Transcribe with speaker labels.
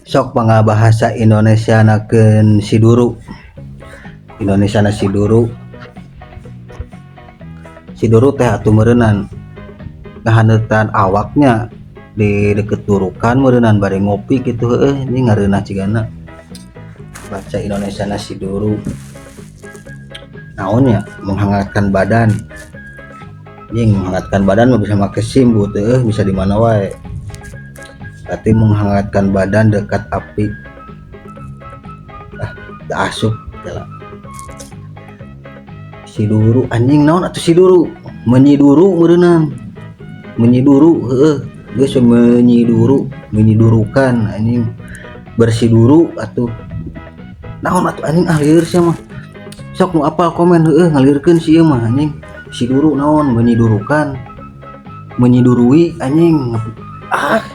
Speaker 1: Sok pangabahasa Indonesia nakeun siduru. Indonesia na siduru. Siduru teh atuh meureunan ngahaneutan awaknya di deket durukan meureunan bari ngopi kitu, heueuh, ini ngareunah cigana. Baca Indonesia na siduru naon nya? Menghangatkan badan. Anjing, menghangatkan badan mah bisa make simbut, heueuh, bisa di mana wae. Berarti menghangatkan badan dekat api. Ah, teu asup lah. Siduru, anjing, naon atuh siduru? Menyiduru meureunan. Menyiduru, heueuh, geus menyiduru, menyidurukan, anjing. Bersiduru atuh. Naon atuh, anjing, ah, lieur sia mah. Sok nu apal komen, heueuh, ngalieurkeun si ieu mah, anjing. Siduru naon? Menyidurukan. Menyidurui, anjing. Ah.